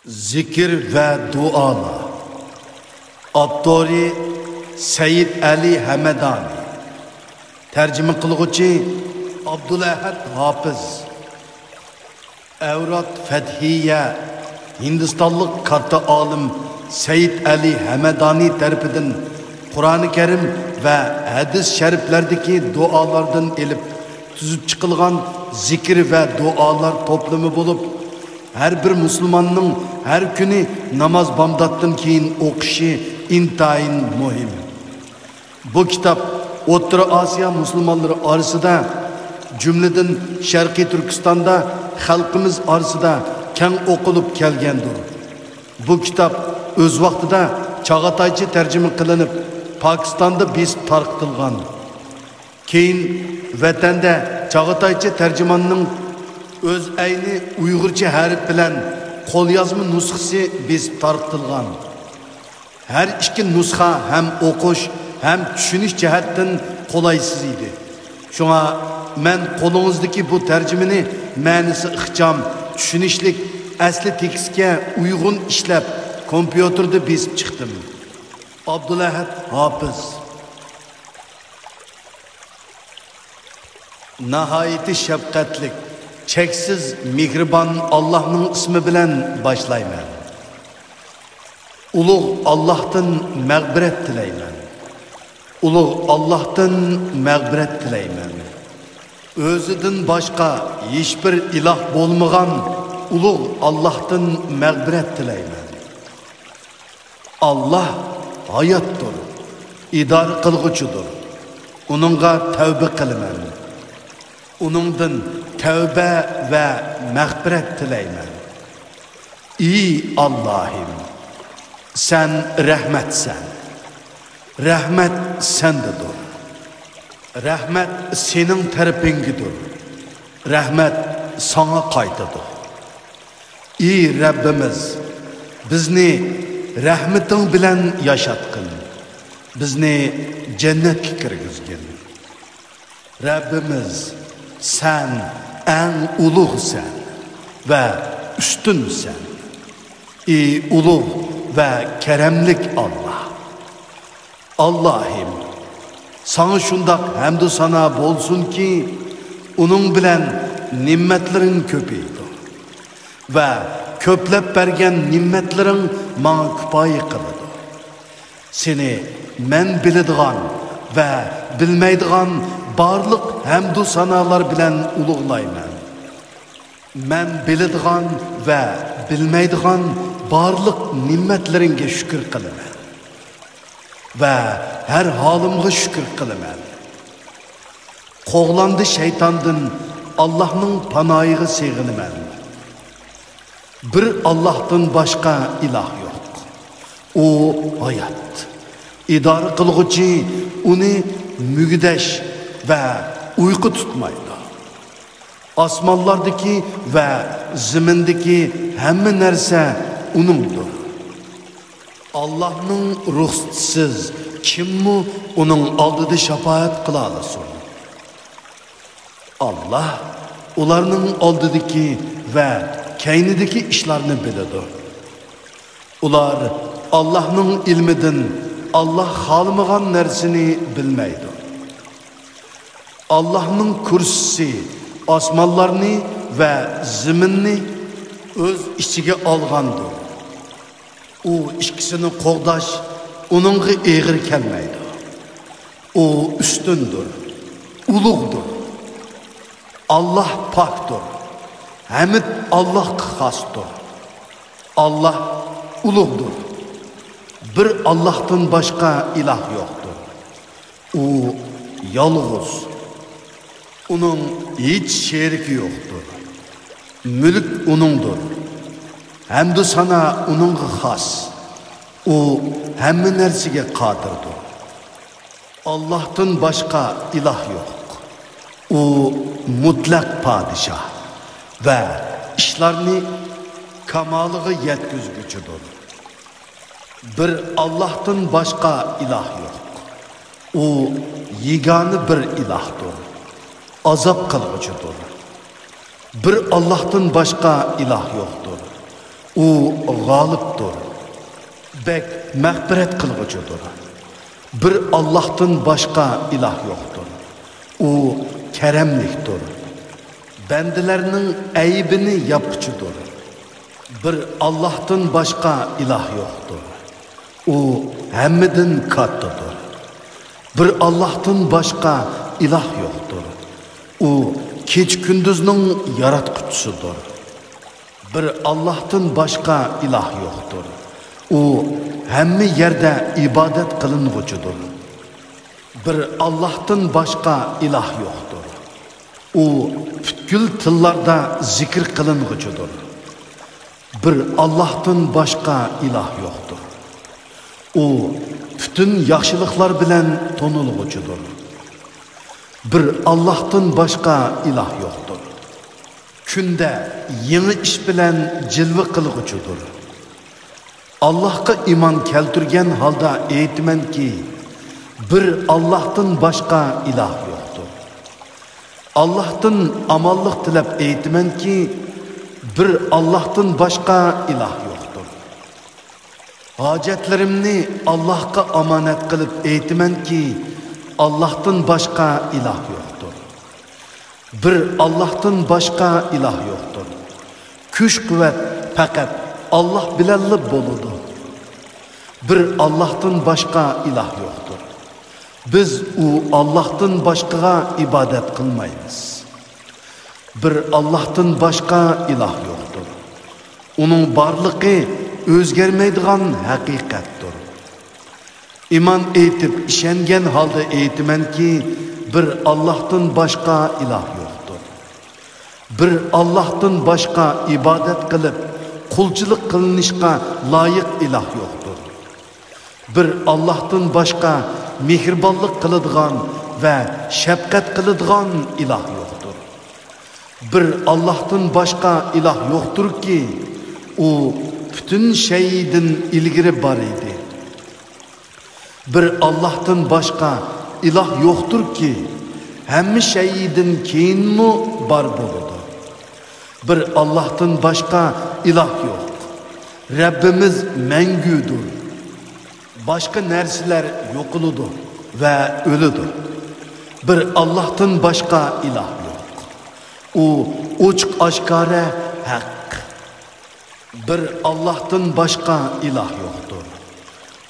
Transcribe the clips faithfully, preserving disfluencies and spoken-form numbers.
زىكىر ۋە دۇئالار. ئاپتورى سەيىد ئەلى ھەمەدانى. تەرجىمە قىلغۇچى ئابدۇلئەھەد ھاپىز. ئەۋرات فەتھىيە ھىندىستانلىق كاتتا ئالىم سەيىد ئەلى ھەمەدانى تەرىپىدىن قۇرئانى كەرىم ۋە ھەدىس شەرىپلەردىكى دۇئالاردىن ئېلىپ تۈزۈپ چىقىلغان زىكىر ۋە دۇئالار توپلىمى بولۇپ، ھەر بىر مۇسۇلماننىڭ ھەر كۈنى ناماز بامداتتىن كېيىن ئوقۇشى ئىنتايىن مۇھىم. بۇ كىتاب ئوتتۇرا ئاسىيا مۇسۇلمانلىرى ئارىسىدا، جۈملىدىن شەرقىي تۈركىستاندا خەلقىمىز ئارىسىدا كەڭ ئوقۇلۇپ كەلگەندۇر. بۇ كىتاب ئۆز ۋاقتىدا چاغاتايچە تەرجىمە قىلىنىپ، پاكىستاندا بېسىپ تارقىتىلغان. كېيىن ۋەتەندە چاغاتايچە تەرجىماننىڭ ئۆز ئەينى ئۇيغۇرچە ھەرپ بىلەن قوليازما نۇسخىسى بېسىپ تارقىتىلغان. ھەر ئىككى نۇسخا ھەم ئوقۇش، ھەم چۈشىنىش جەھەتتىن قولايسىز ئىدى. شۇڭا مەن قولىڭىزدىكى بۇ تەرجىمىنى مەنىسى ئىخچام، چۈشىنىشلىك، ئەسلى تېكىستكە ئۇيغۇن ئىشلەپ، كومپيۇتېردا بېسىپ چىقتىم. ئابدۇلئەھەد ھاپىز. ناھايىتى شەپقەتلىك، چەكسىز مېھرىبان ئاللاھنىڭ ئىسمى بىلەن باشلايمەن. ئۇلۇغ ئاللاھتىن مەغپىرەت تىلەيمەن. ئۇلۇغ ئاللاھتىن مەغپىرەت تىلەيمەن. ئۆزىدىن باشقا ھېچبىر ئىلاھ بولمىغان ئۇلۇغ ئاللاھتىن مەغپىرەت تىلەيمەن. ئاللاھ ھاياتتۇر، ئىدارە قىلغۇچىدۇر. ئۇنىڭغا تەۋبە قىلىمەن. ئۇنىڭدىن تەۋبە ۋە مەغپىرەت تىلەيمەن. ئى ئاللاھىم، سەن رەھمەتسەن. رەھمەت سەندىدۇر. رەھمەت سېنىڭ تەرىپىڭگىدۇر. رەھمەت ساڭا قايتىدۇ. ئى رەببىمىز، بىزنى رەھمىتىڭ بىلەن ياشاتقىن. بىزنى جەننەتكە كىرگۈزگىن. رەببىمىز، سەن ئەڭ ئۇلۇغسەن ۋە ئۈستۈنسەن. ئى ئۇلۇغ ۋە كەرەملىك ئاللاھ! ئاللاھىم، ساڭا شۇنداق ھەمدۇ سانا بولسۇنكى، ئۇنىڭ بىلەن نېمەتلىرىڭ كۆپىيىدۇ ۋە كۆپلەپ بەرگەن نېمەتلىرىڭ ماڭا كۇپايە قىلىدۇ. سېنى مەن بىلىدىغان ۋە بىلمەيدىغان بارلىق ھەمدۇ سانالار بىلەن ئۇلۇغلايمەن. مەن بىلىدىغان ۋە بىلمەيدىغان بارلىق نېمەتلىرىڭگە شۈكۈر قىلىمەن ۋە ھەر ھالىمغا شۈكۈر قىلىمەن. قوغلاندى شەيتاندىن ئاللاھنىڭ پاناھىغا سېغىنىمەن. بىر ئاللاھتىن باشقا ئىلاھ يوق. ئۇ ھايات، ئىدارە قىلغۇچى، ئۇنى مۈگدەش ۋە ئۇيقۇ تۇتمايدۇ. ئاسمانلاردىكى ۋە زېمىندىكى ھەممە نەرسە ئۇنىڭدۇر. ئاللاھنىڭ رۇخسىتىسىز كىممۇ ئۇنىڭ ئالدىدا شاپائەت قىلالىسۇن؟ ئاللاھ ئۇلارنىڭ ئالدىدىكى ۋە كەينىدىكى ئىشلارنى بىلىدۇ. ئۇلار ئاللاھنىڭ ئىلمىدىن ئاللاھ خالىمىغان نەرسىنى بىلمەيدۇ. ئاللاھنىڭ كۇرسىسى ئاسمانلارنى ۋە زېمىننى ئۆز ئىچىگە ئالغاندۇر. ئۇ ئىككىسىنى قوغداش ئۇنىڭغا ئېغىر كەلمەيدۇ. ئۇ ئۈستۈندۇر، ئۇلۇغدۇر. ئاللاھ پاكتۇر. ھەمد ئاللاھقا خاستۇر. ئاللاھ ئۇلۇغدۇر. بىر ئاللاھتىن باشقا ئىلاھ يوقتۇر. ئۇ يالغۇز. ئۇنىڭ ھېچ شېرىكى يوقتۇر. مۈلۈك ئۇنىڭدۇر. ھەمدۇ سانا ئۇنىڭغا خاس. ئۇ ھەممە نەرسىگە قادىردۇر. ئاللاھتىن باشقا ئىلاھ يوق. ئۇ مۇتلەق پادىشاھ ۋە ئىشلارنى كامالىغا يەتكۈزگۈچىدۇر. بىر ئاللاھتىن باشقا ئىلاھ يوق. ئۇ يېگانە بىر ئىلاھتۇر. ئازاب قىلغۇچىدۇر. بىر ئاللاھتىن باشقا ئىلاھ يوقتۇر. ئۇ غالىبتۇر، بەك مەغپىرەت قىلغۇچىدۇر. بىر ئاللاھتىن باشقا ئىلاھ يوقتۇر. ئۇ كەرەملىكتۇر، بەندىلەرنىڭ ئەيىبىنى ياپقۇچىدۇر. بىر ئاللاھتىن باشقا ئىلاھ يوقتۇر. ئۇ ھەممىدىن كاتتىدۇر. بىر ئاللاھتىن باشقا ئىلاھ يوقتۇر. ئۇ كېچە-كۈندۈزنىڭ ياراتقۇچىسىدۇر. بىر ئاللاھتىن باشقا ئىلاھ يوقتۇر. ئۇ ھەممە يەردە ئىبادەت قىلىنغۇچىدۇر. بىر ئاللاھتىن باشقا ئىلاھ يوقتۇر. ئۇ پۈتكۈل تىللاردا زىكىر قىلىنغۇچىدۇر. بىر ئاللاھتىن باشقا ئىلاھ يوقتۇر. ئۇ پۈتۈن ياخشىلىقلار بىلەن تونۇلغۇچىدۇر. بىر ئاللاھتىن باشقا ئىلاھ يوقتۇر. كۈندە يېڭى ئىش بىلەن جىلۋە قىلغۇچىدۇر. ئاللاھقا ئىمان كەلتۈرگەن ھالدا ئېيتىمەنكى، بىر ئاللاھتىن باشقا ئىلاھ يوقتۇر. ئاللاھتىن ئامانلىق تىلەپ ئېيتىمەنكى، بىر ئاللاھتىن باشقا ئىلاھ يوقتۇر. ھاجەتلىرىمنى ئاللاھقا ئامانەت قىلىپ ئېيتىمەنكى، ئاللاھتىن باشقا ئىلاھ يوقتۇر. بىر ئاللاھتىن باشقا ئىلاھ يوقتۇر. كۈچ-قۇۋۋەت پەقەت ئاللاھ بىلەنلا بولىدۇ. بىر ئاللاھتىن باشقا ئىلاھ يوقتۇر. بىز ئۇ ئاللاھتىن باشقىغا ئىبادەت قىلمايمىز. بىر ئاللاھتىن باشقا ئىلاھ يوقتۇر. ئۇنىڭ بارلىقى ئۆزگەرمەيدىغان ھەقىقەتتۇر. ئىمان ئېيتىپ ئىشەنگەن ھالدا ئېيتىمەنكى، بىر ئاللاھتىن باشقا ئىلاھ يوقتۇر. بىر ئاللاھتىن باشقا ئىبادەت قىلىپ، قۇلچىلىق قىلىنىشقا لايىق ئىلاھ يوقتۇر. بىر ئاللاھتىن باشقا مېھرىبانلىق قىلىدىغان ۋە شەپقەت قىلىدىغان ئىلاھ يوقتۇر. بىر ئاللاھتىن باشقا ئىلاھ يوقتۇركى، ئۇ پۈتۈن شەيئىدىن ئىلگىرى بار ئىدى. بىر ئاللاھتىن باشقا ئىلاھ يوقتۇركى، ھەممە شەيئىدىن كېيىنمۇ بار بولىدۇ. بىر ئاللاھتىن باشقا ئىلاھ يوق. رەببىمىز مەڭگۈدۇر. باشقا نەرسىلەر يوقىلىدۇ ۋە ئۆلىدۇ. بىر ئاللاھتىن باشقا ئىلاھ يوق. ئۇ ئوچۇق-ئاشكارا ھەق. بىر ئاللاھتىن باشقا ئىلاھ يوقتۇر.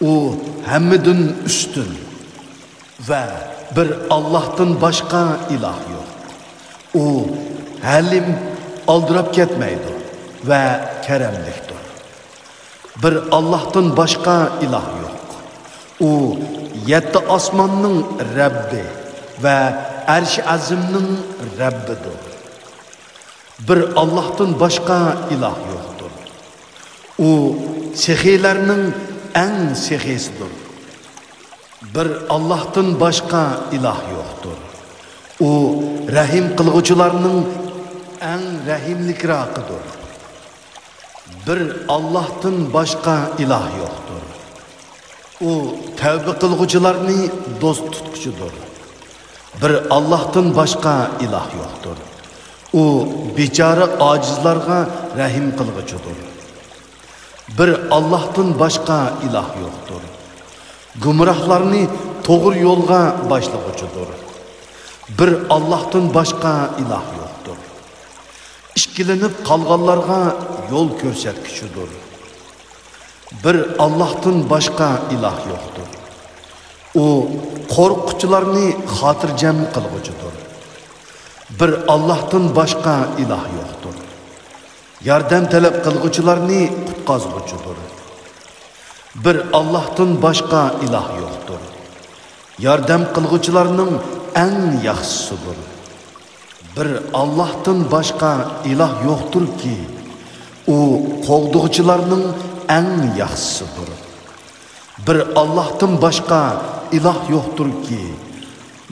ئۇ ھەممىدىن ئۈستۈن. ۋە بىر ئاللاھتىن باشقا ئىلاھ يوق. ئۇ ھەلىم، ئالدىراپ كەتمەيدۇ ۋە كەرەملىكتۇر. بىر ئاللاھتىن باشقا ئىلاھ يوق. ئۇ يەتتە ئاسماننىڭ رەببى ۋە ئەرشى ئەزىمنىڭ رەببىدۇر. بىر ئاللاھتىن باشقا ئىلاھ يوقتۇر. ئۇ سېخىيلەرنىڭ ئەڭ سېخىيسىدۇر. بىر ئاللاھتىن باشقا ئىلاھ يوقتۇر. ئۇ رەھىم قىلغۇچىلارنىڭ ئەڭ رەھىملىكراقىدۇر. بىر ئاللاھتىن باشقا ئىلاھ يوقتۇر. ئۇ تەۋبە قىلغۇچىلارنى دوست تۇتقۇچىدۇر. بىر ئاللاھتىن باشقا ئىلاھ يوقتۇر. ئۇ بىچارە ئاجىزلارغا رەھىم قىلغۇچىدۇر. بىر ئاللاھتىن باشقا ئىلاھ يوقتۇر. گۇمراھلارنى توغرا يولغا باشلىغۇچىدۇر. بىر ئاللاھتىن باشقا ئىلاھ يوقتۇر. ئىككىلىنىپ قالغانلارغا يول كۆرسەتكۈچىدۇر. بىر ئاللاھتىن باشقا ئىلاھ يوقتۇر. ئۇ قورققۇچىلارنى خاتىرجەم قىلغۇچىدۇر. بىر ئاللاھتىن باشقا ئىلاھ يوقتۇر. ياردەم تەلەپ قىلغۇچىلارنى قۇتقازغۇچىدۇر. بىر ئاللاھتىن باشقا ئىلاھ يوقتۇر. ياردەم قىلغۇچىلارنىڭ ئەڭ ياخشىسىدۇر. بىر ئاللاھتىن باشقا ئىلاھ يوقتۇركى، ئۇ قوغدىغۇچىلارنىڭ ئەڭ ياخشىسىدۇر. بىر ئاللاھتىن باشقا ئىلاھ يوقتۇركى،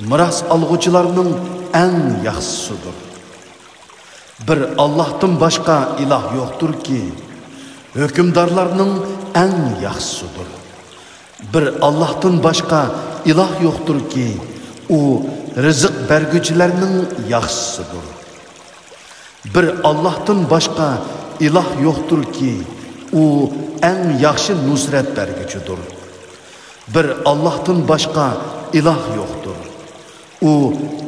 مىراس ئالغۇچىلارنىڭ ئەڭ ياخشىسىدۇر. بىر ئاللاھتىن باشقا ئىلاھ يوقتۇركى، ھۆكۈمدارلارنىڭ ئەڭ ياخشىسىدۇر. بىر ئاللاھتىن باشقا ئىلاھ يوقتۇركى، ئۇ رىزىق بەرگۈچىلەرنىڭ ياخشىسىدۇر. بىر ئاللاھتىن باشقا ئىلاھ يوقتۇركى، ئۇ ئەڭ ياخشى نۇسرەت بەرگۈچىدۇر. بىر ئاللاھتىن باشقا ئىلاھ يوقتۇر. ئۇ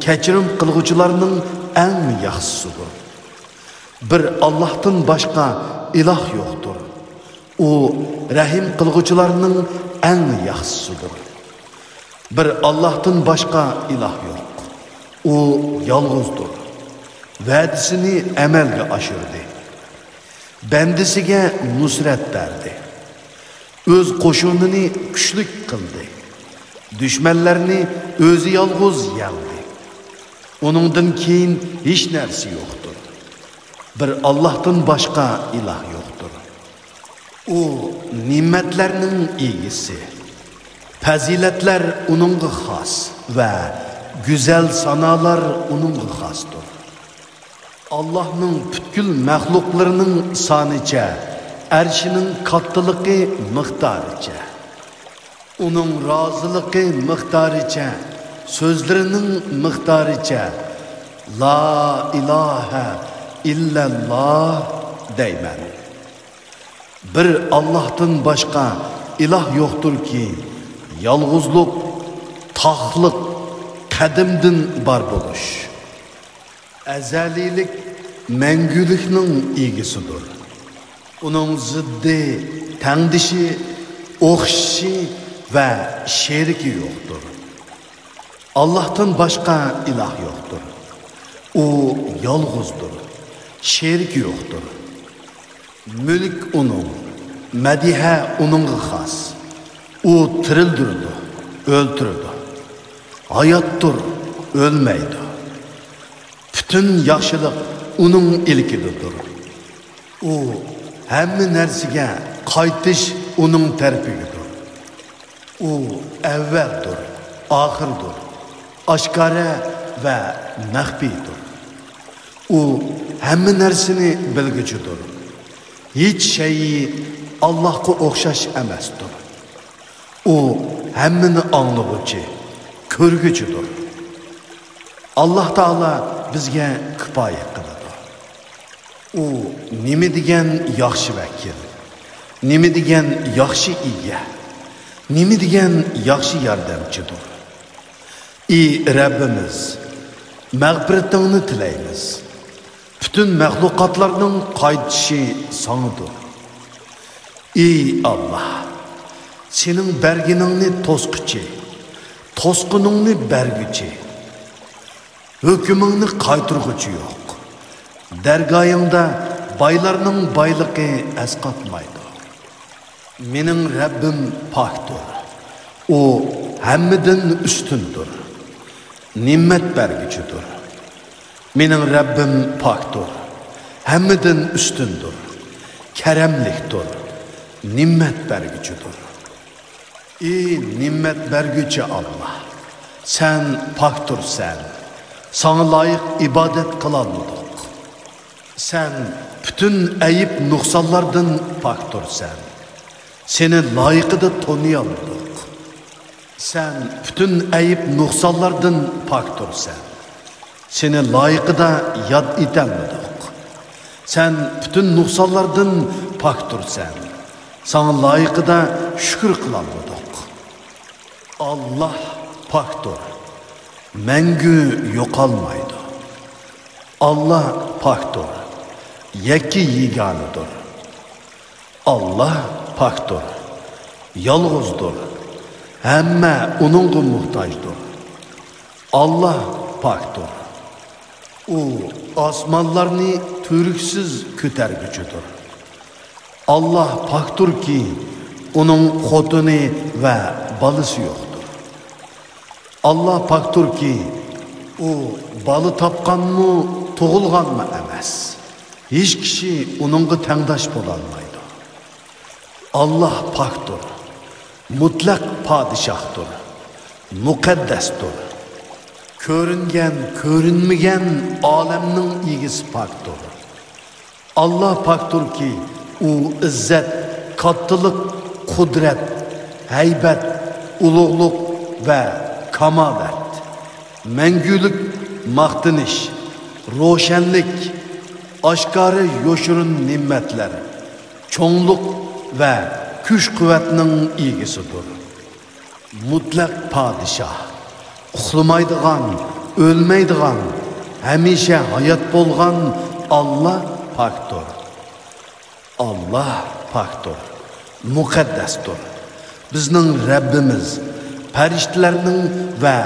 كەچۈرۈم قىلغۇچىلارنىڭ ئەڭ ياخشىسىدۇر. بىر ئاللاھتىن باشقا ئىلاھ يوقتۇر. ئۇ رەھىم قىلغۇچىلارنىڭ ئەڭ ياخشىسىدۇر. بىر ئاللاھتىن باشقا ئىلاھ يوق. ئۇ يالغۇزدۇر. ۋەدىسىنى ئەمەلگە ئاشۇردى. بەندىسىگە نۇسرەت بەردى. ئۆز قوشۇنىنى كۈچلۈك قىلدى. دۈشمەنلەرنى ئۆزى يالغۇز يەڭدى. ئۇنىڭدىن كېيىن ھېچ نەرسە يوقتۇر. بىر ئاللاھتىن باشقا ئىلاھ يوقتۇر. ئۇ نېمەتلەرنىڭ ئىگىسى. پەزىلەتلەر ئۇنىڭغا خاس ۋە گۈزەل سانالار ئۇنىڭغا خاستۇر. ئاللاھنىڭ پۈتكۈل مەخلۇقلىرىنىڭ سانىچە، ئەرشىنىڭ كاتتىلىقى مىقدارىچە، ئۇنىڭ رازىلىقى مىقدارىچە، سۆزلىرىنىڭ مىقدارىچە، لا ئىلاھە ئىللەللا دەيمەن. بىر ئاللاھتىن باشقا ئىلاھ يوقتۇركى، يالغۇزلۇق، تاقلىق، قەدىمدىن بار بولۇش. ئەزەلىيلىك، مەڭگۈلۈكنىڭ ئىگىسىدۇر. ئۇنىڭ زىددى، تەڭدىشى، ئوخشىشى ۋە شېرىكى يوقتۇر. ئاللاھتىن باشقا ئىلاھ يوقتۇر. ئۇ يالغۇزدۇر. شېرىكى يوقتۇر. مۈلۈك ئۇنىڭ، مەدھىيە ئۇنىڭغا خاس. ئۇ تىرىلدۈرىدۇ، ئۆلتۈرىدۇ. ھاياتتۇر، ئۆلمەيدۇ. پۈتۈن ياخشىلىق ئۇنىڭ ئىلكىدىدۇر. ئۇ ھەممە نەرسىگە قايتىش ئۇنىڭ تەرىپىگىدۇر. ئۇ ئەۋۋەلدۇر، ئاخىردۇر، ئاشكارا ۋە مەخپىيدۇر. ئۇ ھەممە نەرسىنى بىلگۈچىدۇر. ھېچ شەيئى ئاللاھقا ئوخشاش ئەمەستۇر. ئۇ ھەممىنى ئاڭلىغۇچى، كۆرگۈچىدۇر. ئاللاھ تائالا بىزگە كۇپايە قىلىدۇ. ئۇ نېمە دېگەن ياخشى ۋەكىل، نېمە دېگەن ياخشى ئىگە، نېمە دېگەن ياخشى ياردەمچىدۇر. ئى رەببىمىز، مەغپىرىتىڭنى تىلەيمىز. پۈتۈن مەخلۇقاتلارنىڭ قايتىشى ساڭىدۇر. ئى ئاللاھ، سېنىڭ بەرگىنىڭنى توسقۇچى، توسقىنىڭنى بەرگۈچى، ھۆكمۈڭنى قايتۇرغۇچى يوق. دەرگاھىڭدا بايلارنىڭ بايلىقى ئەسقاتمايدۇ. مېنىڭ رەببىم پاكتۇر. ئۇ ھەممىدىن ئۈستۈندۇر. نېمەت بەرگۈچىدۇر. مېنىڭ رەببىم پاكتۇر. ھەممىدىن ئۈستۈندۇر. كەرەملىكتۇر. نېمەت بەرگۈچىدۇر. ئى نېمەت بەرگۈچى ئاللاھ، سەن پاكتۇرسەن. ساڭا لايىق ئىبادەت قىلالمىدۇق. سەن پۈتۈن ئەيىب نۇقسانلاردىن پاكتۇرسەن. سېنى لايىقىدا تونۇيالمىدۇق. سەن پۈتۈن ئەيىب نۇقسانلاردىن پاكتۇرسەن. سېنى لايىقىدا ياد ئېتەلمىدۇق. سەن پۈتۈن نۇقسانلاردىن پاكتۇرسەن. ساڭا لايىقىدا شۈكۈر قىلالمىدۇق. ئاللاھ پاكتۇر، مەڭگۈ يوقالمايدۇ. ئاللاھ پاكتۇر، يەككە يېگانىدۇر. ئاللاھ پاكتۇر، يالغۇزدۇر، ھەممە ئۇنىڭغا موھتاجدۇر. ئاللاھ پاكتۇر. ئۇ ئاسمانلارنى تۈۋرۈكسىز كۆتەرگۈچىدۇر. ئاللاھ پاكتۇركى، ئۇنىڭ خوتۇنى ۋە بالىسى يوقتۇر. ئاللاھ پاكتۇركى، ئۇ بالا تاپقانمۇ، تۇغۇلغانمۇ ئەمەس. ھېچ كىشى ئۇنىڭغا تەڭداش بولالمايدۇ. ئاللاھ پاكتۇر، مۇتلەق پادىشاھتۇر، مۇقەددەستۇر. كۆرۈنگەن، كۆرۈنمىگەن ئالەمنىڭ ئىگىسى پاكتۇر. ئاللاھ پاكتۇركى، ئۇ ئىززەت، كاتتىلىق، قۇدرەت، ھەيبەت، ئۇلۇغلۇق ۋە كامالەت، مەڭگۈلۈك ماختىنىش، روشەنلىك، ئاشكارا يوشۇرۇن نېمەتلەر، چوڭلۇق ۋە كۈچ-قۇۋۋەتنىڭ ئىگىسىدۇر. مۇتلەق پادىشاھ، ئۇخلىمايدىغان، ئۆلمەيدىغان، ھەمىشە ھايات بولغان ئاللا پاكتۇر. ئاللا پاكتۇر، مۇقەددەستۇر. بىزنىڭ رەببىمىز پەرىشتىلەرنىڭ ۋە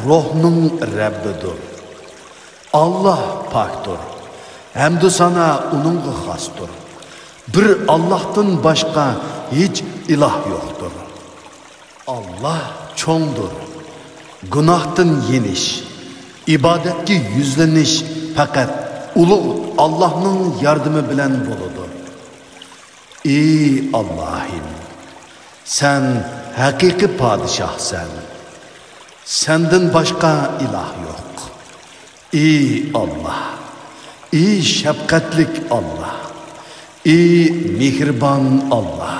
روھنىڭ رەببىدۇر. ئاللا پاكتۇر، ھەمدۇ سانا ئۇنىڭغا خاستۇر. بىر ئاللاھتىن باشقا ھېچ ئىلاھ يوقتۇر. ئاللا چوڭدۇر. گۇناھتىن يېنىش، ئىبادەتكە يۈزلىنىش پەقەت ئۇلۇغ ئاللاھنىڭ ياردىمى بىلەن بولىدۇ. ئى ئاللاھىم، سەن ھەقىقىي پادىشاھسەن. سەندىن باشقا ئىلاھ يوق. ئى ئاللا، ئى شەپقەتلىك ئاللا، ئى مېھرىبان ئاللا،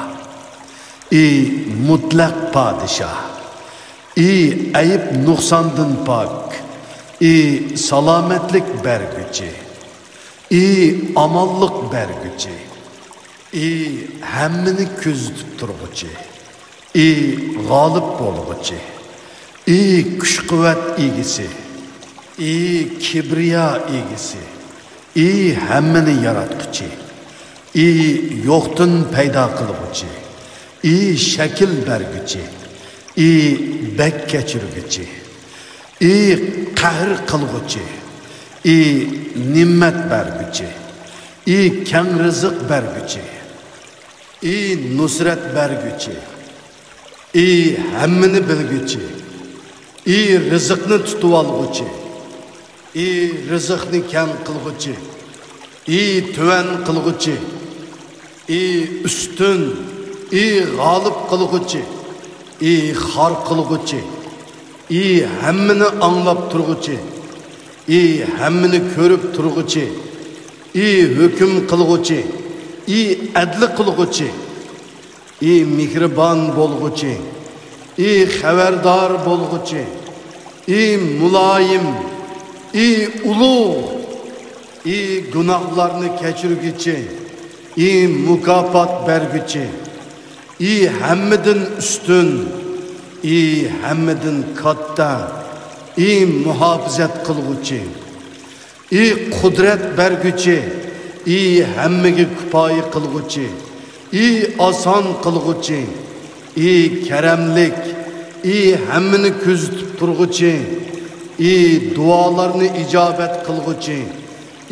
ئى مۇتلەق پادىشاھ، ئى ئەيىب نۇقساندىن پاك، ئى سالامەتلىك بەرگۈچى، ئى ئامانلىق بەرگۈچى، ئى ھەممىنى كۆزىتىپ تۇرغۇچى، ئى غالىب بولغۇچى، ئى كۈچ-قۇۋۋەت ئىگىسى، ئى كىبرىيا ئىگىسى، ئى ھەممىنى ياراتقۇچى، ئى يوقتىن پەيدا قىلغۇچى، ئى شەكىل بەرگۈچى، ئى بەك كەچۈرگۈچى، ئى قەھر قىلغۇچى، ئى نېمەت بەرگۈچى، ئى كەڭ رىزىق بەرگۈچى، ئى نۇسرەت بەرگۈچى، ئى ھەممىنى بىلگۈچى، ئى رىزىقنى تۇتۇۋالغۇچى، ئى رىزىقنى كەڭ قىلغۇچى، ئى تۆۋەن قىلغۇچى، ئى ئۈستۈن، ئى غالىب قىلغۇچى، ئى خار قىلغۇچى، ئى ھەممىنى ئاڭلاپ تۇرغۇچى، ئى ھەممىنى كۆرۈپ تۇرغۇچى، ئى ھۆكۈم قىلغۇچى، ئى ئەدلى قىلغۇچى، ئى مېھرىبان بولغۇچى، ئى خەۋەردار بولغۇچى، ئى مۇلايىم، ئى ئۇلۇغ، ئى گۇناھلارنى كەچۈرگۈچى، ئى مۇكاپات بەرگۈچى، ئى ھەممىدىن ئۈستۈن، ئى ھەممىدىن كاتتا، ئى مۇھاپىزەت قىلغۇچى، ئى قۇدرەت بەرگۈچى، ئى ھەممىگە كۇپايە قىلغۇچى، ئى ئاسان قىلغۇچى، ئى كەرەملىك، ئى ھەممىنى كۆزىتىپ تۇرغۇچى، ئى دۇئالارنى ئىجابەت قىلغۇچى،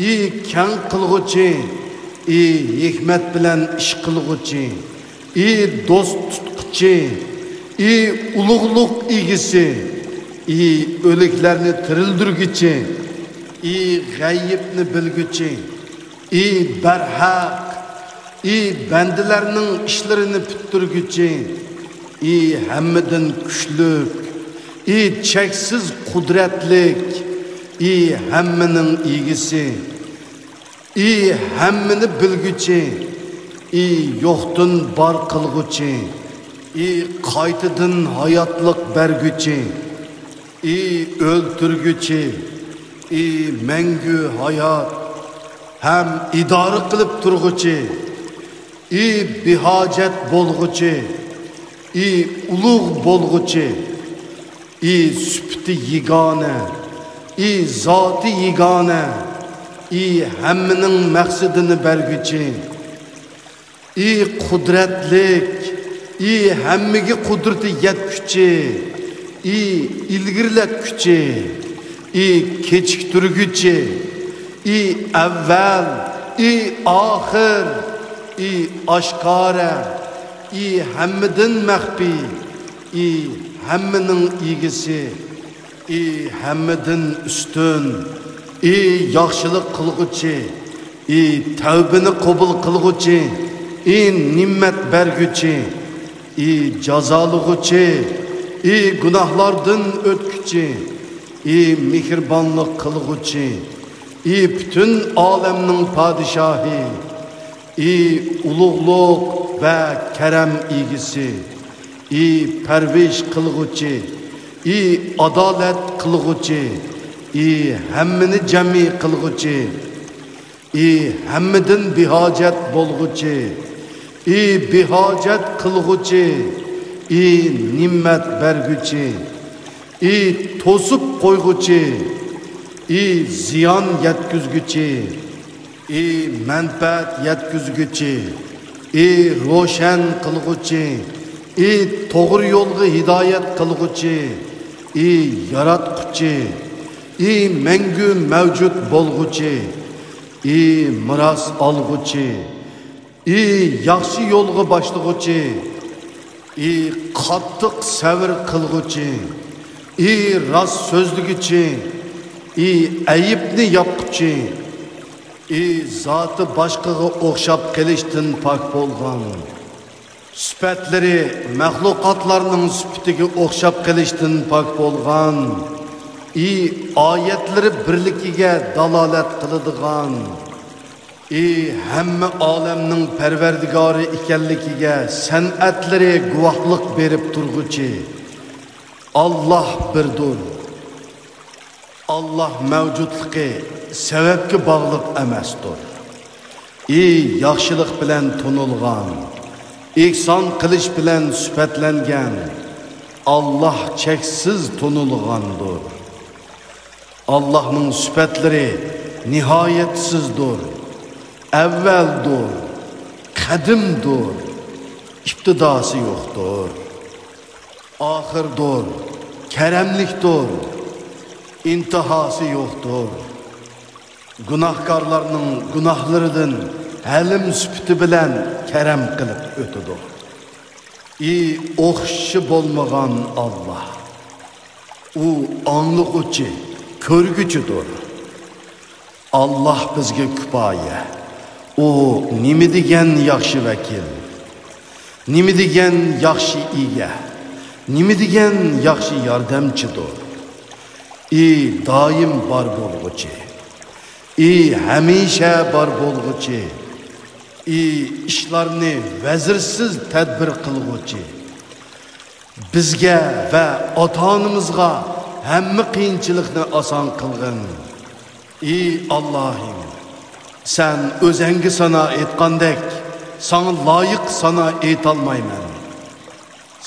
ئى كەڭ قىلغۇچى، ئى ھېكمەت بىلەن ئىش قىلغۇچى، ئى دوست تۇتقۇچى، ئى ئۇلۇغلۇق ئىگىسى، ئى ئۆلۈكلەرنى تىرىلدۈرگۈچى، ئى غەيىبنى بىلگۈچى، ئى بەرھەق، ئى بەندىلەرنىڭ ئىشلىرىنى پۈتتۈرگۈچى، ئى ھەممىدىن كۈچلۈك، ئى چەكسىز قۇدرەتلىك، ئى ھەممىنىڭ ئىگىسى، ئى ھەممىنى بىلگۈچى، ئى يوقتىن بار قىلغۇچى، ئى قايتىدىن ھاياتلىق بەرگۈچى، ئى ئۆلتۈرگۈچى، ئى مەڭگۈ ھايات ھەم ئىدارە قىلىپ تۇرغۇچى، ئى بىھاجەت بولغۇچى، ئى ئۇلۇغ بولغۇچى، ئى سۈپىتى يېگانە، ئى زاتى يېگانە، ئى ھەممىنىڭ مەقسىتىنى بەرگۈچى، ئى قۇدرەتلىك، ئى ھەممىگە قۇدرىتى يەتكۈچى، ئى ئىلگىرىلەتكۈچى، ئى كېچىكتۈرگۈچى، ئى ئەۋۋەل، ئى ئاخىر، ئى ئاشكارا، ئى ھەممىدىن مەخپىي، ئى ھەممىنىڭ ئىگىسى، ئى ھەممىدىن ئۈستۈن، ئى ياخشىلىق قىلغۇچى، ئى تەۋبىنى قوبۇل قىلغۇچى، ئى نېمەت بەرگۈچى، ئى جازالىغۇچى، ئى گۇناھلاردىن ئۆتكۈچى، ئى مېھرىبانلىق قىلغۇچى، ئى پۈتۈن ئالەمنىڭ پادىشاھى، ئى ئۇلۇغلۇق ۋە كەرەم ئىگىسى، ئى پەرۋىش قىلغۇچى، ئى ئادالەت قىلغۇچى، ئى ھەممىنى جەمئىي قىلغۇچى، ئى ھەممىدىن بىھاجەت بولغۇچى، ئى بىھاجەت قىلغۇچى، ئى نېمەت بەرگۈچى، ئى توسۇپ قويغۇچى، ئى زىيان يەتكۈزگۈچى، ئى مەنپەئەت يەتكۈزگۈچى، ئى روشەن قىلغۇچى، ئى توغرا يولغا ھىدايەت قىلغۇچى، ئى ياراتقۇچى، ئى مەڭگۈ مەۋجۇت بولغۇچى، ئى مىراس ئالغۇچى، ئى ياخشى يولغا باشلىغۇچى، ئى قاتتىق سەۋر قىلغۇچى، ئى راست سۆزلىگۈچى، ئى ئەيىبنى ياپقۇچى، ئى زاتى باشقىغا ئوخشاپ قېلىشتىن پاك بولغان، سۈپەتلىرى مەخلۇقاتلارنىڭ سۈپىتىگە ئوخشاپ قېلىشتىن پاك بولغان، ئى ئايەتلىرى بىرلىكىگە دالالەت قىلىدىغان، ئى ھەممە ئالەمنىڭ پەرۋەردىگارى ئىكەنلىكىگە سەنئەتلىرى گۇۋاھلىق بېرىپ تۇرغۇچى، ئاللاھ بىردۇر. ئاللاھ مەۋجۇتلۇقى سەۋەبكە باغلىق ئەمەستۇر. ئى ياخشىلىق بىلەن تونۇلغان، ئېھسان قىلىش بىلەن سۈپەتلەنگەن، ئاللاھ چەكسىز تونۇلغاندۇر. ئاللاھنىڭ سۈپەتلىرى نىھايەتسىزدۇر، ئەۋۋەلدۇر، قەدىمدۇر، ئىپتىداسى يوقتۇر. ئاخىردۇر، كەرەملىكتۇر، ئىنتىھاسى يوقتۇر. گۇناھكارلارنىڭ گۇناھلىرىدىن ھەلىم سۈپىتى بىلەن كەرەم قىلىپ ئۆتىدۇ. ئى ئوخشىشى بولمىغان ئاللاھ. ئۇ ئاڭلىغۇچى، كۆرگۈچىدۇر. ئاللاھ بىزگە كۇپايە. ئۇ نېمە دېگەن ياخشى ۋەكىل، نېمە دېگەن ياخشى ئىگە، نېمە دېگەن ياخشى ياردەمچىدۇر. ئى دائىم بار بولغۇچى، ئى ھەمىشە بار بولغۇچى، ئى ئىشلارنى ۋەزىرسىز تەدبىر قىلغۇچى. بىزگە ۋە ئاتا-ئانىمىزغا ھەممە قىيىنچىلىقنى ئاسان قىلغىن. ئى ئاللاھىم، سەن ئۆزەڭگە سانا ئېيتقاندەك، ساڭا لايىق سانا ئېيتالمايمەن.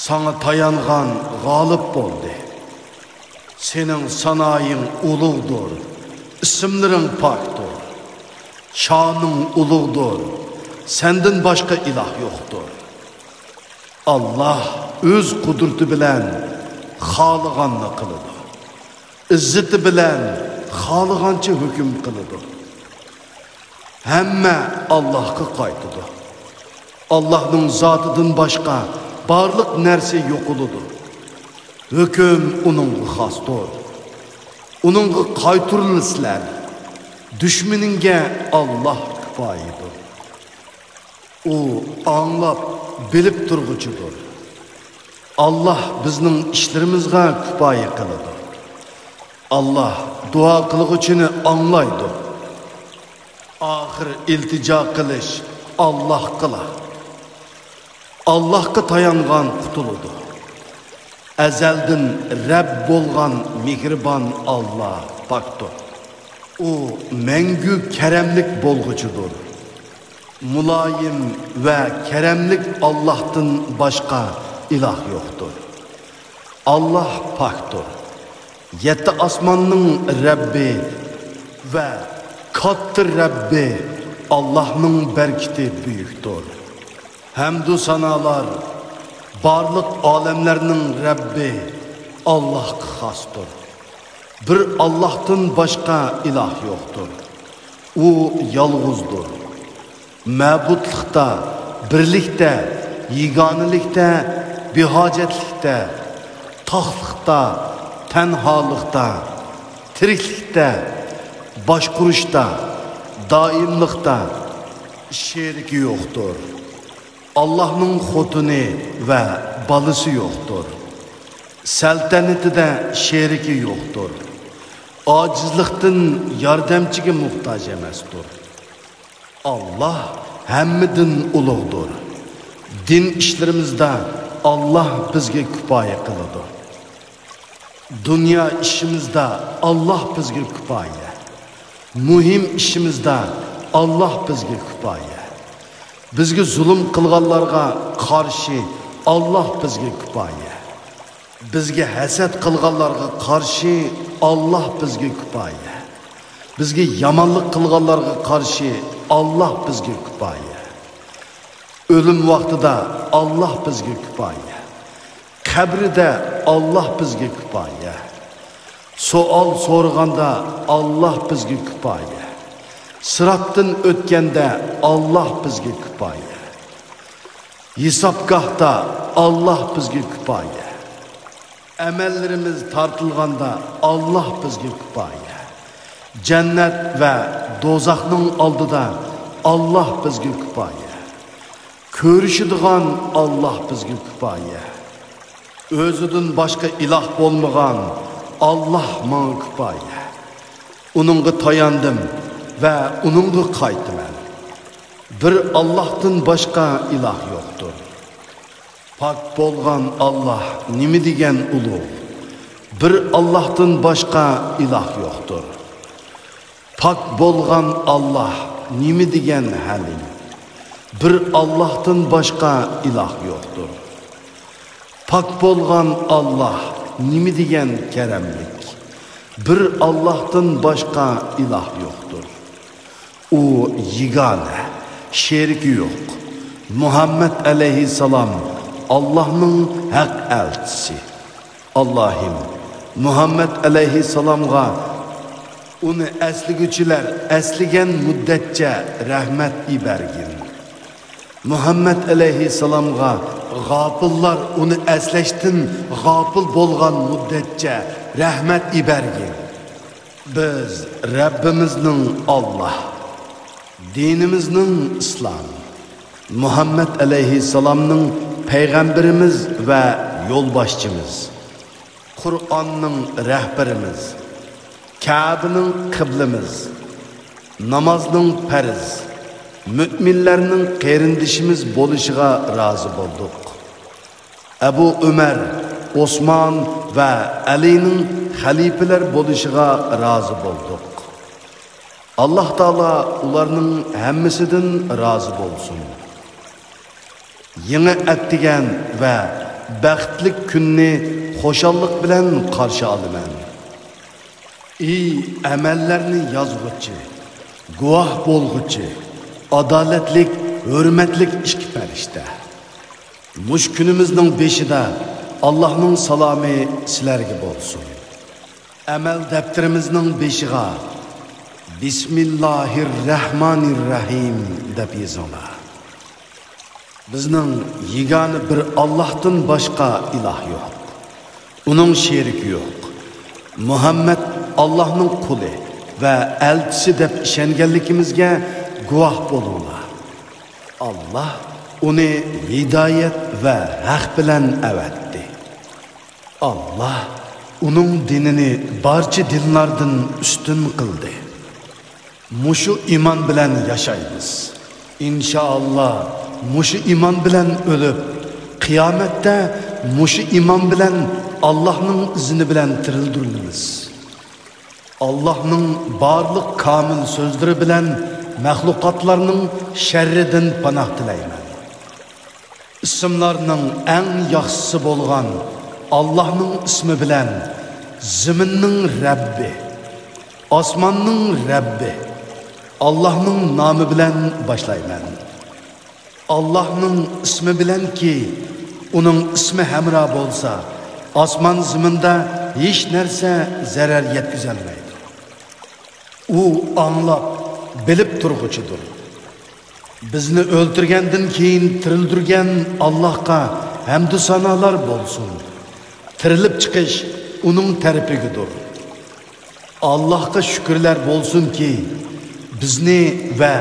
ساڭا تايانغان غالىب بولدى. سېنىڭ سانايىڭ ئۇلۇغدۇر، ئىسىملىرىڭ پاكتۇر. شانىڭ ئۇلۇغدۇر، سەندىن باشقا ئىلاھ يوقتۇر. ئاللاھ ئۆز قۇدرىتى بىلەن خالىغاننى قىلىدۇ. ئىززىتى بىلەن خالىغانچە ھۆكۈم قىلىدۇ. ھەممە ئاللاھقا قايتىدۇ. ئاللاھنىڭ زاتىدىن باشقا بارلىق نەرسە يوقىلىدۇ. ھۆكۈم ئۇنىڭغا خاستۇر. ئۇنىڭغا قايتۇرۇلىسىلەر. دۈشمىنىڭگە ئاللاھ كۇپايىدۇر. ئۇ ئاڭلاپ، بىلىپ تۇرغۇچىدۇر. ئاللاھ بىزنىڭ ئىشلىرىمىزغا كۇپايە قىلىدۇ. ئاللاھ دۇئا قىلغۇچىنى ئاڭلايدۇ. ئاخىر ئىلتىجا قىلىش ئاللاھقىلا. ئاللاھقا تايانغان قۇتۇلىدۇ. ئەزەلدىن رەب بولغان مېھرىبان ئاللاھ پاكتۇر. ئۇ مەڭگۈ كەرەملىك بولغۇچىدۇر. مۇلايىم ۋە كەرەملىك ئاللاھتىن باشقا ئىلاھ يوقتۇر. ئاللاھ پاكتۇر. يەتتە ئاسماننىڭ رەببى ۋە كاتتا رەببى ئاللاھنىڭ بەرىكىتى بۈيۈكتۇر. ھەمدۇ سانالار بارلىق ئالەملەرنىڭ رەببى ئاللاھقا خاستۇر. بىر ئاللاھتىن باشقا ئىلاھ يوقتۇر. ئۇ يالغۇزدۇر. مەبۇدلۇقتا، بىرلىكتە، يېگانىلىكتە، بىھاجەتلىكتە، تاقلىقتا، تەنھالىقتا، تىرىكلىكتە، باشقۇرۇشتا، دائىملىقتا شېرىكى يوقتۇر. ئاللاھنىڭ خوتۇنى ۋە بالىسى يوقتۇر. سەلتەنىتىدە شېرىكى يوقتۇر. ئاجىزلىقتىن ياردەمچىگە موھتاج ئەمەستۇر. ئاللاھ ھەممىدىن ئۇلۇغدۇر. دىن ئىشلىرىمىزدا ئاللاھ بىزگە كۇپايە قىلىدۇ. دۇنيا ئىشىمىزدا ئاللاھ بىزگە كۇپايە. مۇھىم ئىشىمىزدا ئاللاھ بىزگە كۇپايە. بىزگە زۇلۇم قىلغانلارغا قارشى ئاللاھ بىزگە كۇپايە. بىزگە ھەسەت قىلغانلارغا قارشى ئاللاھ بىزگە كۇپايە. بىزگە يامانلىق قىلغانلارغا قارشى ئاللاھ بىزگە كۇپايە. ئۆلۈم ۋاقتىدا ئاللاھ بىزگە كۇپايە. قەبرىدە ئاللاھ بىزگە كۇپايە. سوئال سورىغاندا ئاللاھ بىزگە كۇپايە. سىراتتىن ئۆتكەندە ئاللاھ بىزگە كۇپايە. ھېسابگاھتا ئاللاھ بىزگە كۇپايە. ئەمەللىرىمىز تارتىلغاندا ئاللاھ بىزگە كۇپايە. جەننەت ۋە دوزاخنىڭ ئالدىدا ئاللاھ بىزگە كۇپايە. كۆرۈشىدىغان ئاللاھ بىزگە كۇپايە. ئۆزىدىن باشقا ئىلاھ بولمىغان ئاللاھ ماڭا كۇپايە. ئۇنىڭغا تاياندىم ۋە ئۇنىڭغا قايتىمەن. بىر ئاللاھتىن باشقا ئىلاھ يوقتۇر. پاك بولغان ئاللاھ نېمە دېگەن ئۇلۇغ! بىر ئاللاھتىن باشقا ئىلاھ يوقتۇر. پاك بولغان ئاللاھ نېمە دېگەن ھەلىم! بىر ئاللاھتىن باشقا ئىلاھ يوقتۇر. پاك بولغان ئاللاھ نېمە دېگەن كەرەملىك! بىر ئاللاھتىن باشقا ئىلاھ يوقتۇر. ئۇ يېگانە، شېرىكى يوق. مۇھەممەد ئەلەيھىسسالام ئاللاھنىڭ ھەق ئەلچىسى. ئاللاھىم، مۇھەممەد ئەلەيھىسسالامغا ئۇنى ئەسلىگۈچىلەر ئەسلىگەن مۇددەتچە رەھمەت ئىبەرگىن. مۇھەممەد ئەلەيھىسسالامغا غاپىللار ئۇنى ئەسلەشتىن غاپىل بولغان مۇددەتچە رەھمەت ئىبەرگىن. بىز رەببىمىزنىڭ ئاللاھ، دىنىمىزنىڭ ئىسلام، مۇھەممەد ئەلەيھىسسالامنىڭ پەيغەمبىرىمىز ۋە يولباشچىمىز، قۇرئاننىڭ رەھبىرىمىز، كەبىنىڭ قىبلىمىز، نامازنىڭ پەرز، مۆمىنلەرنىڭ قېرىندىشىمىز بولۇشىغا رازى بولدۇق. ئەبۇ ئۆمەر، ئوسمان ۋە ئەلىنىڭ خەلىپىلەر بولۇشىغا رازى بولدۇق. ئاللاھ تائالا ئۇلارنىڭ ھەممىسىدىن رازى بولسۇن. يېڭى ئەتىگەن ۋە بەختلىك كۈننى خۇشاللىق بىلەن قارشى ئالىمەن. ئى ئەمەللەرنى يازغۇچى، گۇۋاھ بولغۇچى، ئادالەتلىك، ھۆرمەتلىك ئىككى پەرىشتە! مۇشۇ كۈنىمىزنىڭ بېشىدا ئاللاھنىڭ سالامى سىلەرگە بولسۇن. ئەمەل دەپتىرىمىزنىڭ بېشىغا بىسمىللاھىر رەھمانىر رەھىم دەپ يېزىڭلار. بىزنىڭ يېگانە بىر ئاللاھتىن باشقا ئىلاھ يوق. ئۇنىڭ شېرىكى يوق. مۇھەممەد ئاللاھنىڭ قۇلى ۋە ئەلچىسى دەپ ئىشەنگەنلىكىمىزگە گۇۋاھ بولۇڭلار. ئاللاھ ئۇنى ھىدايەت ۋە ھەق بىلەن ئەۋەتتى. ئاللاھ ئۇنىڭ دىنىنى بارچە دىنلاردىن ئۈستۈن قىلدى. مۇشۇ ئىمان بىلەن ياشايمىز. ئىنشائاللا، مۇشۇ ئىمان بىلەن ئۆلۈپ، قىيامەتتە مۇشۇ ئىمان بىلەن ئاللاھنىڭ ئىزنى بىلەن تىرىلدۈرۈلىمىز. ئاللاھنىڭ بارلىق كامىل سۆزلىرى بىلەن مەخلۇقاتلارنىڭ شەررىدىن پاناھ تىلەيمەن. ئىسىملارنىڭ ئەڭ ياخشىسى بولغان ئاللاھنىڭ ئىسمى بىلەن، زېمىننىڭ رەببى، ئاسماننىڭ رەببى، ئاللاھنىڭ نامى بىلەن باشلايمەن. ئاللاھنىڭ ئىسمى بىلەنكى، ئۇنىڭ ئىسمى ھەمراھ بولسا، ئاسمان زېمىندا ھېچ نەرسە زەرەر يەتكۈزەلمەيدۇ. ئۇ ئاڭلاپ، بىلىپ تۇرغۇچىدۇر. بىزنى ئۆلتۈرگەندىن كېيىن تىرىلدۈرگەن ئاللاھقا ھەمدۇ سانالار بولسۇن. تىرىلىپ چىقىش ئۇنىڭ تەرىپىگىدۇر. ئاللاھقا شۈكۈرلەر بولسۇنكى، بىزنى ۋە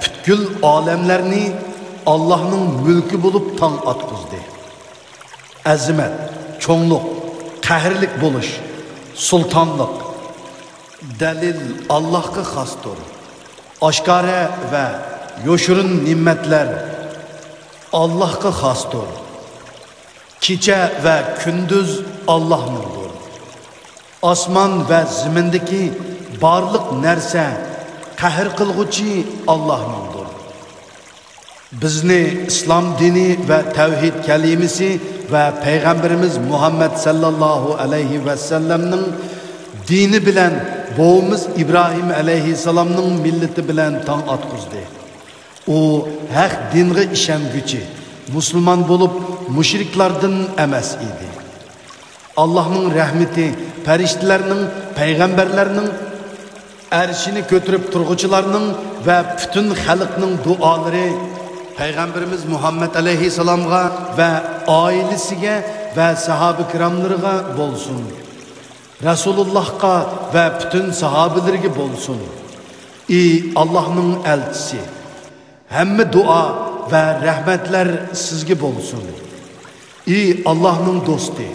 پۈتكۈل ئالەملەرنى ئاللاھنىڭ مۈلكى بولۇپ تاڭ ئاتقۇزدى. ئەزىمەت، چوڭلۇق، قەھرلىك بولۇش، سۇلتانلىق، دەلىل ئاللاھقا خاستۇر. ئاشكارا ۋە يوشۇرۇن نېمەتلەر ئاللاھقا خاستۇر. كېچە ۋە كۈندۈز ئاللاھنىڭدۇر. ئاسمان ۋە زېمىندىكى بارلىق نەرسە قەھر قىلغۇچى ئاللاھنىڭدۇر. بىزنى ئىسلام دىنى ۋە تەۋھىد كەلىمىسى ۋە پەيغەمبىرىمىز مۇھەممەد سەللەللاھۇ ئەلەيھى ۋەسەللەمنىڭ دىنى بىلەن بوۋىمىز ئىبراھىم ئەلەيھىسسالامنىڭ مىللىتى بىلەن تاڭ ئاتقۇزدى. ئۇ ھەق دىنغا ئىشەنگۈچى، مۇسۇلمان بولۇپ، مۇشرىكلاردىن ئەمەس ئىدى. ئاللاھنىڭ رەھمىتى پەرىشتىلەرنىڭ، پەيغەمبەرلەرنىڭ، ئەرشىنى كۆتۈرۈپ تۇرغۇچىلارنىڭ ۋە پۈتۈن خەلقنىڭ دۇئالىرى پەيغەمبىرىمىز مۇھەممەد ئەلەيھىسسالامغا ۋە ئائىلىسىگە ۋە ساھابە كىراملىرىغا بولسۇن. رەسۇلۇللاھقا ۋە پۈتۈن ساھابىلىرىگە بولسۇن. ئى ئاللاھنىڭ ئەلچىسى! ھەممە دۇئا ۋە رەھمەتلەر سىزگە بولسۇن. ئى ئاللاھنىڭ دوستى!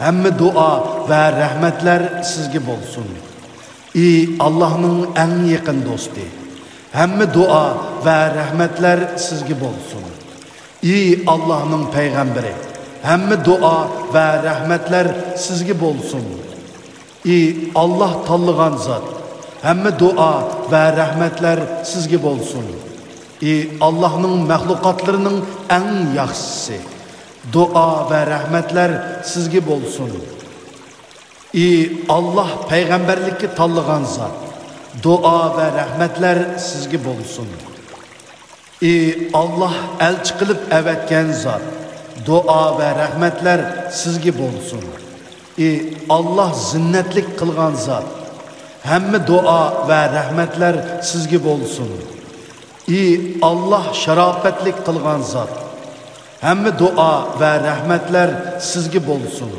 ھەممە دۇئا ۋە رەھمەتلەر سىزگە بولسۇن. ئى ئاللاھنىڭ ئەڭ يېقىن دوستى! ھەممە دۇئا ۋە رەھمەتلەر سىزگە بولسۇن. ئى ئاللاھنىڭ پەيغەمبىرى! ھەممە دۇئا ۋە رەھمەتلەر سىزگە بولسۇن. ئى ئاللاھ تاللىغان زات! ھەممە دۇئا ۋە رەھمەتلەر سىزگە بولسۇن. ئى ئاللاھنىڭ مەخلۇقاتلىرىنىڭ ئەڭ ياخشىسى! دۇئا ۋە رەھمەتلەر سىزگە بولسۇن. ئى ئاللاھ پەيغەمبەرلىككە تاللىغان زات! دۇئا ۋە رەھمەتلەر سىزگە بولسۇن. ئى ئاللاھ ئەلچى قىلىپ ئەۋەتكەن زات! دۇئا ۋە رەھمەتلەر سىزگە بولسۇن. ئى ئاللاھ زىننەتلىك قىلغان زات! ھەممە دۇئا ۋە رەھمەتلەر سىزگە بولسۇن. ئى ئاللاھ شاراپەتلىك قىلغان زات! ھەممە دۇئا ۋە رەھمەتلەر سىزگە بولسۇن.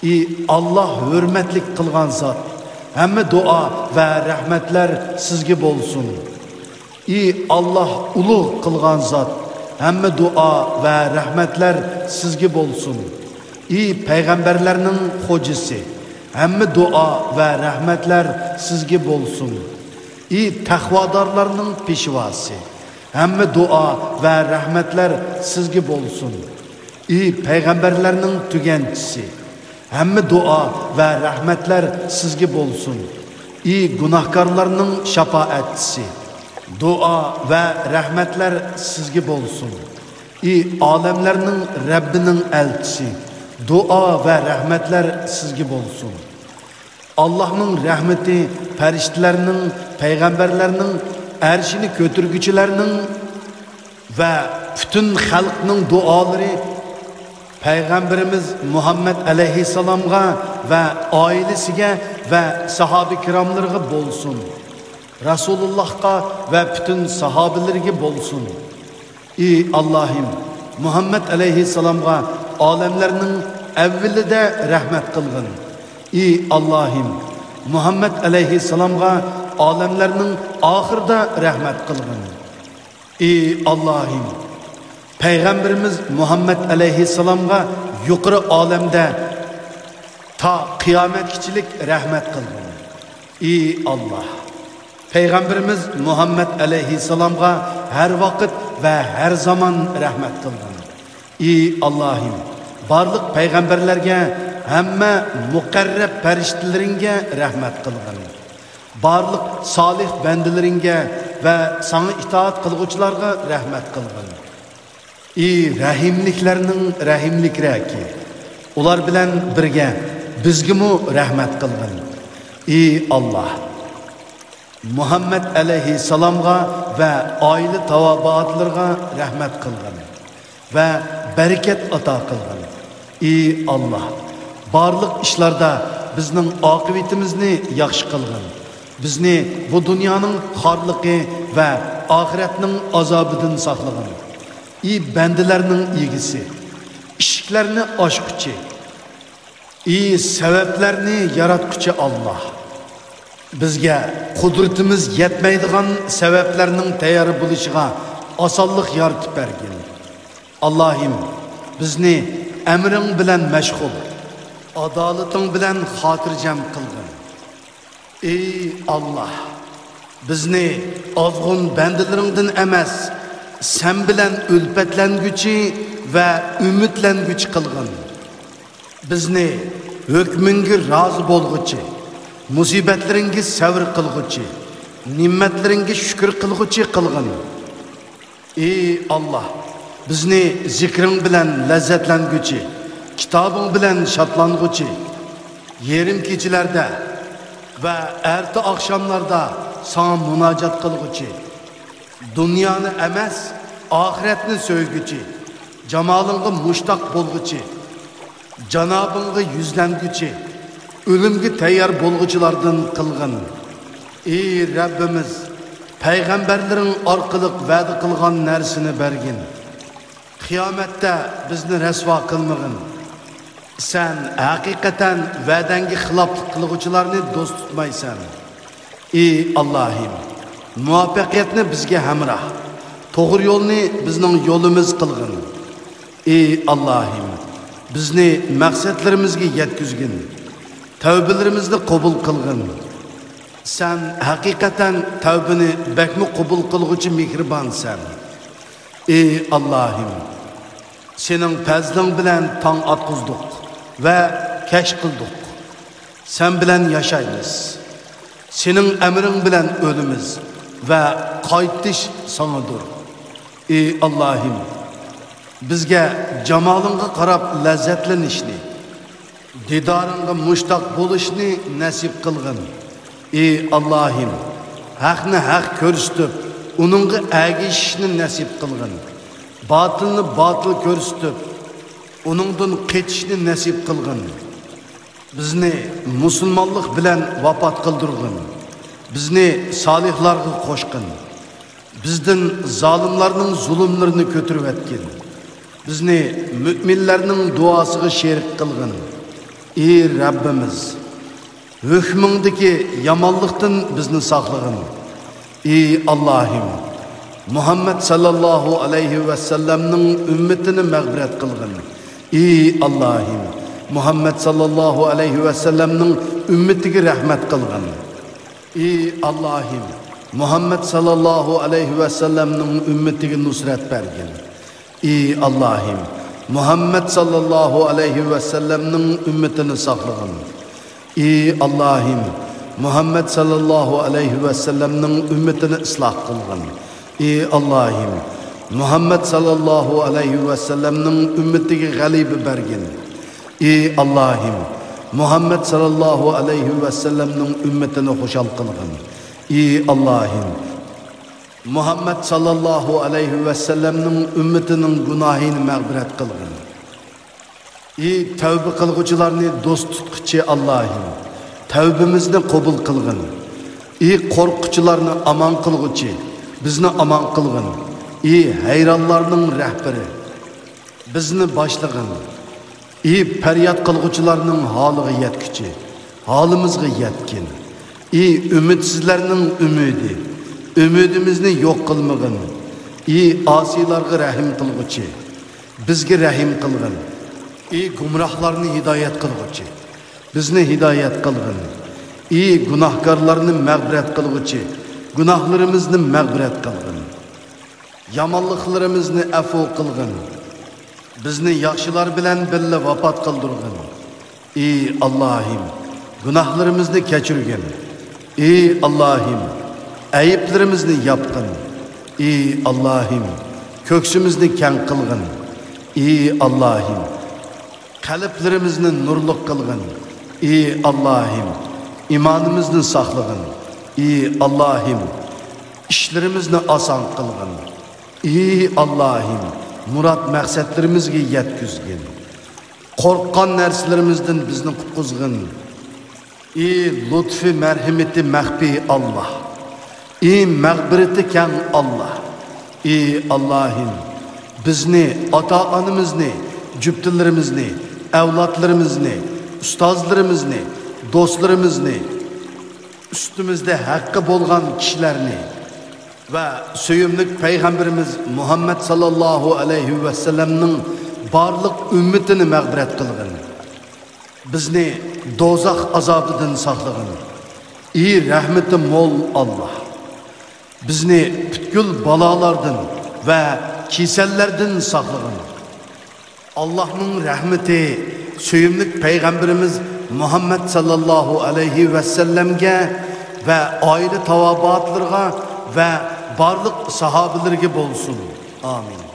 ئى ئاللاھ ھۆرمەتلىك قىلغان زات! ھەممە دۇئا ۋە رەھمەتلەر سىزگە بولسۇن. ئى ئاللاھ ئۇلۇغ قىلغان زات! ھەممە دۇئا ۋە رەھمەتلەر سىزگە بولسۇن. ئى پەيغەمبەرلەرنىڭ خوجىسى! ھەممە دۇئا ۋە رەھمەتلەر سىزگە بولسۇن. ئى تەقۋادارلارنىڭ پېشۋاسى! ھەممە دۇئا ۋە رەھمەتلەر سىزگە بولسۇن. ئى پەيغەمبەرلەرنىڭ تۈگەنچىسى! ھەممە دۇئا ۋە رەھمەتلەر سىزگە بولسۇن. ئى گۇناھكارلارنىڭ شاپائەتچىسى! دۇئا ۋە رەھمەتلەر سىزگە بولسۇن. ئى ئالەملەرنىڭ رەببىنىڭ ئەلچىسى! دۇئا ۋە رەھمەتلەر سىزگە بولسۇن. ئاللاھنىڭ رەھمىتى پەرىشتىلەرنىڭ، پەيغەمبەرلەرنىڭ، ئەرشىنى كۆتۈرگۈچىلەرنىڭ ۋە پۈتۈن خەلقنىڭ دۇئالىرى پەيغەمبىرىمىز مۇھەممەد ئەلەيھىسسالامغا ۋە ئائىلىسىگە ۋە ساھابە كىراملىرىغا بولسۇن. رەسۇلۇللاھقا ۋە پۈتۈن ساھابىلىرىگە بولسۇن. ئى ئاللاھىم، مۇھەممەد ئەلەيھىسسالامغا ئالەملەرنىڭ ئەۋۋىلىدە رەھمەت قىلغىن. ئى ئاللاھىم، مۇھەممەد ئەلەيھىسسالامغا ئالەملەرنىڭ ئاخىرىدا رەھمەت قىلغىن. ئى ئاللاھىم، پەيغەمبىرىمىز مۇھەممەد ئەلەيھىسسالامغا يۇقىرى ئالەمدە تا قىيامەتكىچىلىك رەھمەت قىلغىن. ئى ئاللاھ، پەيغەمبىرىمىز مۇھەممەد ئەلەيھىسسالامغا ھەر ۋاقىت ۋە ھەر زامان رەھمەت قىلغىن. ئى ئاللاھىم، بارلىق پەيغەمبەرلەرگە، ھەممە مۇقەررەب پەرىشتىلىرىڭگە رەھمەت قىلغىن. بارلىق سالىھ بەندىلىرىڭگە ۋە ساڭا ئىتائەت قىلغۇچىلارغا رەھمەت قىلغىن. ئى رەھىملىكلەرنىڭ رەھىملىكرەكى، ئۇلار بىلەن بىرگە بىزگىمۇ رەھمەت قىلغىن. ئى ئاللاھ، مۇھەممەد ئەلەيھىسسالامغا ۋە ئائىلە تاۋابىئاتلىرىغا رەھمەت قىلغىن ۋە بەرىكەت ئاتا قىلغىن. ئى ئاللاھ، بارلىق ئىشلاردا بىزنىڭ ئاقىۋىتىمىزنى ياخشى قىلغىن. بىزنى بۇ دۇنيانىڭ خارلىقى ۋە ئاخىرەتنىڭ ئازابىدىن ساقلىغىن. ئى بەندىلەرنىڭ ئىگىسى، ئىشىكلەرنى ئاچقۇچى، ئى سەۋەبلەرنى ياراتقۇچى ئاللاھ، بىزگە قۇدرىتىمىز يەتمەيدىغان سەۋەبلەرنىڭ تەييار بولۇشىغا ئاسانلىق يارىتىپ بەرگىن. ئاللاھىم، بىزنى ئەمرىڭ بىلەن مەشغۇل، ئادالىتىڭ بىلەن خاتىرجەم قىلغىن. ئى ئاللاھ، بىزنى ئازغۇن بەندىلىرىڭدىن ئەمەس، سەن بىلەن ئۈلپەتلەنگۈچى ۋە ئۈمىدلەنگۈچى قىلغىن. بىزنى ھۆكمۈڭگە رازى بولغۇچى، مۇسىبەتلىرىڭگە سەۋر قىلغۇچى، نېمەتلىرىڭگە شۈكۈر قىلغۇچى قىلغىن. ئى ئاللاھ، بىزنى زىكرىڭ بىلەن لەززەتلەنگۈچى، كىتابىڭ بىلەن شادلانغۇچى، يېرىم كېچىلەردە ۋە ئەتە ئاخشاملاردا ساڭا مۇناجات قىلغۇچى، دۇنيانى ئەمەس، ئاخىرەتنى سۆيگۈچى، جامالىڭغا مۇشتاق بولغۇچى، جانابىڭغا يۈزلەنگۈچى، ئۆلۈمگە تەييار بولغۇچىلاردىن قىلغىن. ئى رەببىمىز، پەيغەمبەرلىرىڭ ئارقىلىق ۋەدە قىلغان نەرسىنى بەرگىن. قىيامەتتە بىزنى رەسۋا قىلمىغىن. سەن ھەقىقەتەن ۋەدەڭگە خىلاپلىق قىلغۇچىلارنى دوست تۇتمايسەن. ئى ئاللاھىم، مۇۋەپپەقىيەتنى بىزگە ھەمراھ، توغرا يولنى بىزنىڭ يولىمىز قىلغىن. ئى ئاللاھىم، بىزنى مەقسەتلىرىمىزگە يەتكۈزگىن، تەۋبىلىرىمىزنى قوبۇل قىلغىن. سەن ھەقىقەتەن تەۋبىنى بەكمۇ قوبۇل قىلغۇچى مېھرىبانسەن. ئى ئاللاھىم، سېنىڭ پەزلىڭ بىلەن تاڭ ئاتقۇزدۇق ۋە كەچ قىلدۇق. سەن بىلەن ياشايمىز. سېنىڭ ئەمرىڭ بىلەن ئۆلىمىز ۋە قايتىش ساڭىدۇر. ئى ئاللاھىم، بىزگە جامالىڭغا قاراپ لەززەتلىنىشنى، دىدارىڭغا مۇشتاق بولۇشنى نەسىپ قىلغىن. ئى ئاللاھىم، ھەقنى ھەق كۆرسىتىپ، ئۇنىڭغا ئەگىشىشنى نەسىپ قىلغىن. باتىلنى باتىل كۆرسىتىپ، ئۇنىڭدىن قېچىشنى نەسىپ قىلغىن. بىزنى مۇسۇلمانلىق بىلەن ۋاپات قىلدۇرغىن. بىزنى سالىھلارغا قوشقىن. بىزدىن زالىملارنىڭ زۇلۇملىرىنى كۆتۈرۈۋەتكىن. بىزنى مۆمىنلەرنىڭ دۇئاسىغا شېرىك قىلغىن. ئى رەببىمىز، ھۆكمۈڭدىكى يامانلىقتىن بىزنى ساقلىغىن. ئى ئاللاھىم، مۇھەممەد ساللاللاھۇ ئەلەيھى ۋەسەللەمنىڭ ئۈممىتىنى مەغپىرەت قىلغىن. ئى ئاللاھىم، مۇھەممەد ساللاللاھۇ ئەلەيھى ۋەسەللەمنىڭ ئۈممىتىگە رەھمەت قىلغىن. ئى ئاللاھىم، مۇھەممەد ساللاللاھۇ ئەلەيھى ۋەسەللەمنىڭ ئۈممىتىگە نۇسرەت بەرگىن. ئى ئاللاھىم، مۇھەممەد ساللاللاھۇ ئەلەيھى ۋەسەللەمنىڭ ئۈممىتىنى ساقلىغىن. ئى ئاللاھىم، مۇھەممەد ساللاللاھۇ ئەلەيھى ۋەسەللەمنىڭ ئۈممىتىنى ئىسلاھ قىلغىن. ئى ئاللاھىم، مۇھەممەد ساللاللاھۇ ئەلەيھى ۋەسەللەمنىڭ ئۈممىتىگە غەلىبە بەرگىن. ئى ئاللاھىم، مۇھەممەد ساللاللاھۇ ئەلەيھى ۋەسەللەمنىڭ ئۈممىتىنى خۇشال قىلغىن. ئى ئاللاھىم، مۇھەممەد ساللاللاھۇ ئەلەيھى ۋەسەللەمنىڭ ئۈممىتىنىڭ گۇناھىنى مەغپىرەت قىلغىن. ئى تەۋبە قىلغۇچىلارنى دوست تۇتقۇچى ئاللاھىم، تەۋبىمىزنى قوبۇل قىلغىن. ئى قورققۇچىلارنى ئامان قىلغۇچى، بىزنى ئامان قىلغىن. ئى ھەيرانلارنىڭ رەھبىرى، بىزنى باشلىغىن. ئى پەرياد قىلغۇچىلارنىڭ ھالىغا يەتكۈچى، ھالىمىزغا يەتكىن. ئى ئۈمىدسىزلەرنىڭ ئۈمىدى، ئۈمىدىمىزنى يوق قىلمىغىن. ئى ئاسىيلارغا رەھىم قىلغۇچى، بىزگە رەھىم قىلغىن. ئى گۇمراھلارنى ھىدايەت قىلغۇچى، بىزنى ھىدايەت قىلغىن. ئى گۇناھكارلارنى مەغپىرەت قىلغۇچى، گۇناھلىرىمىزنى مەغپىرەت قىلغىن. يامانلىقلىرىمىزنى ئەپۇ قىلغىن. بىزنى ياخشىلار بىلەن بىللە ۋاپات قىلدۇرغىن. ئى ئاللاھىم، گۇناھلىرىمىزنى كەچۈرگىن. ئى ئاللاھىم، ئەيىبلىرىمىزنى ياپقىن. ئى ئاللاھىم، كۆكسىمىزنى كەڭ قىلغىن. ئى ئاللاھىم، قەلبلىرىمىزنى نۇرلۇق قىلغىن. ئى ئاللاھىم، ئىمانىمىزنى ساقلىغىن. ئى ئاللاھىم، ئىشلىرىمىزنى ئاسان قىلغىن. ئى ئاللاھىم، مۇراد مەقسەتلىرىمىزگە يەتكۈزگىن. قورققان نەرسىلىرىمىزدىن بىزنى قۇتقۇزغىن. ئى لۇتفى مەرھىمىتى مەخپىي ئاللاھ. ئى مەغپىرىتى كەڭ ئاللاھ. ئى ئاللاھىم، بىزنى، ئاتا-ئانىمىزنى، جۈپتىلىرىمىزنى، ئەۋلادلىرىمىزنى، ئۇستازلىرىمىزنى، دوستلىرىمىزنى، ئۈستىمىزدە ھەققى بولغان كىشىلەرنى ۋە سۆيۈملۈك پەيغەمبىرىمىز مۇھەممەد ساللاللاھۇ ئەلەيھى ۋەسەللەمنىڭ بارلىق ئۈممىتىنى مەغپىرەت قىلغىن. بىزنى دوزاخ ئازابىدىن ساقلىغىن. ئى رەھمىتى مول ئاللاھ، بىزنى پۈتكۈل بالالاردىن ۋە كېسەللەردىن ساقلىغىن. ئاللاھنىڭ رەھمىتى سۆيۈملۈك پەيغەمبىرىمىز مۇھەممەد ساللاللاھۇ ئەلەيھى ۋەسەللەمگە ۋە ئائىلە تاۋابىئاتلىرىغا ۋە بارلىق ساھابىلىرىگە بولسۇن. ئامىن.